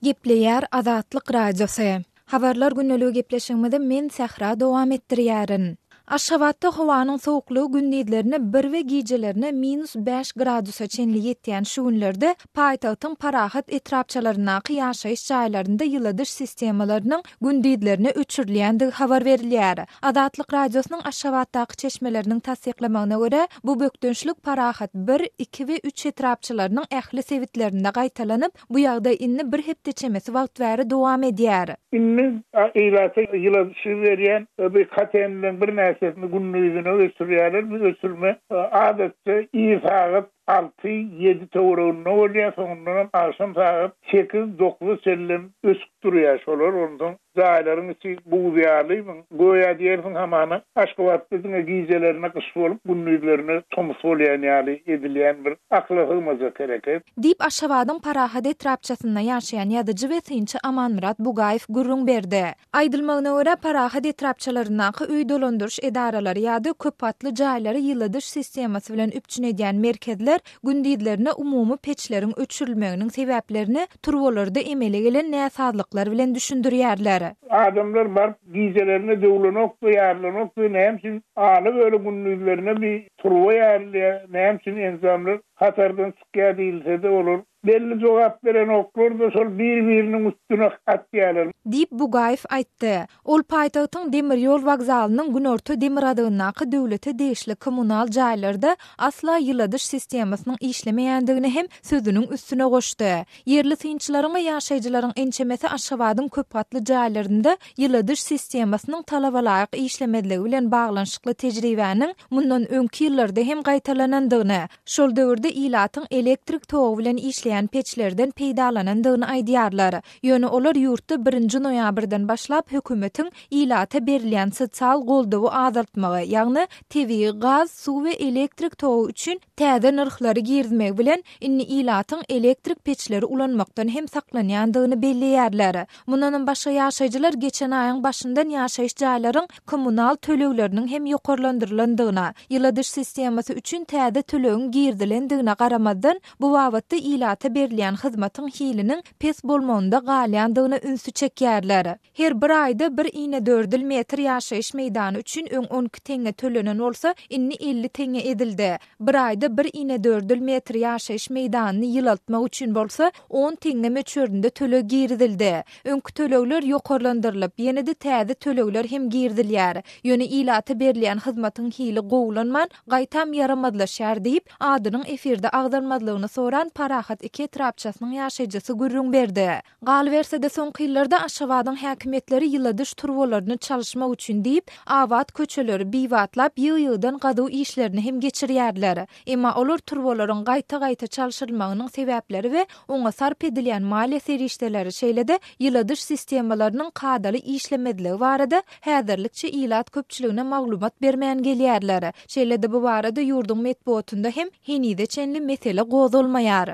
Gepleýär Azatlyk Radiosy. Habarlar gündeligi gepleşigimizi men Sähra dowam etdirýärin. Aşgabatda howanyň sowuklygy gündizlerine bir we gijelerine minus bäş gradusa çenli ýetýän şu günlerde paýtagtyň Parahat etrapçalaryndaky ýaşaýyş jaýlarynda ýyladyş sistemalarynyň gündizlerine öçürilýändigi habar berilýär. Azatlyk Radiosynyň Aşgabatdaky çeşmeleriniň tassyklamagyna görä, bu bökdençlik Parahat bir, iki we üç etrapçalarynyň ähli sebitlerinde gaýtalanyp, Bu ýagdaý indi bir hepde çemesi wagt bäri dowam edýär. Indi ilata ýyladyşy berýän bu kotelnileriň birnäçesini gündizine öçürýärler. Bu öçürme adatça ir sagat alty, ýedi töwereginde bolýar, soňundanam agşam sagat sekiz, dokuza çenlem öçüp durýar şolar. Onsoň Jaýlaryň içi buz ýaly, göýä diýersiň hamana Aşgabatda diňe gijelerine gyş bolup, gündizlerine tomus bolýan ýaly edilýän bir akyla sygmajak hereket. Diýip, Aşgabadyň Parahat etrapçasynda ýaşaýan ýazyjy we synçy Amanmyrat Bugaýew gürrüň berdi. Aýdylmagyna görä, Parahat etrapçalaryndaky öý dolandyryş edaralary ýa-da köpgatly jaýlary ýyladyş sistemasy bilen üpjün edýän merkezler gündizlerine umumy peçleriň öçürilmeginiň sebäplerini turbalarda emele gelen näsazlyklar bilen düşündirýärler. Adamlar baryp gijelerine döwlenokdy, ýarylanokdy, näme üçin ala-böle gündizlerine bir turba ýarylýar, näme üçin enjamlar hatardan çykýar diýilse-de olar Belli jogap berenoklar-da şol bir-biriniň üstüne atýarlar. Diýip, Bugaýew aýtdy. Ol paýtagtyň demir ýol wokzalynyň günorta-demirgazygyndaky döwlete degişli kommunal jaýlarda asla ýyladyş sistemasynyň işlemeýändigini hem sözüniň üstüne goşdy. Ýerli synçylaryň we ýaşaýjylaryň ençemesi Aşgabadyň köpgatly jaýlarynda ýyladyş sistemasynyň talabalaýyk işlemezligi bilen baglanyşykly tejribäniň mundan öňki ýyllarda hem gaýtalanandygyny, Şol döwürde ilatyň elektrik togy bilen işleýän peçlerden peýdalanandygyny aýdýarlar. Ýöne olar ýurtda birinji noýabrdan başlap hökümetiň ilata berilýän sosial goldawy azaltmagy, ýagny tebigy gaz, suw we elektrik togy üçin täze nyrhlary girizmegi bilen indi ilatyň elektrik peçleri ulanmakdan hem saklanýandygyny belleýärler. Mundanam başga ýaşaýjylar geçen aýyň başyndan ýaşaýyş jaýlaryň kommunal tölegleriniň hem ýokarlandyrylandygyna, ýyladyş sistemasy üçin täze tölegiň girizilendigine garamazdan, bu babatda ilata berilýän hyzmatyň hiliniň pes bolmagynda galýandygyna ünsi çekýärler. Her bir aýda bir inedördül metr ýaşaýyş meýdany üçin öň 12 teňňe tölenen bolsa, indi 50 teňňe edildi. Bir aýda bir inedördül metr ýaşaýyş meýdanyny ýylaltmak üçin bolsa, on teňňe möçberinde töleg girizildi. Öňki tölegler ýokarlandyrylyp, ýene-de täze tölegler hem girizilýär. Ýöne ilata berilýän hyzmatyň hili gowulanman, gaýtam ýaramazlaşýar diýip, adynyň efirde agzalmazlygyny soran Parahat iki etrapçasynyň ýaşaýjysy gürrüň berdi. Galyberse-de, soňky ýyllarda Aşgabadyň häkimiýetleri ýyladyş turbalaryny çalyşmak üçin diýip, abat köçeleri bibatlap, ýygy-ýygydan gazuw işlerini hem geçirýärler. Emma olar turbalaryň gaýta-gaýta çalşyrylmagynyň sebäpleri we oňa sarp edilýän maliýe serişdeleri, şeýle-de ýyladyş sistemalarynyň kadaly işlemezligi barada häzirlikçe ilat köpçüligine maglumat bermän gelýärler. Şeýle-de bu barada ýurduň metbugatynda hem henize çenli mesele gozgalmaýar.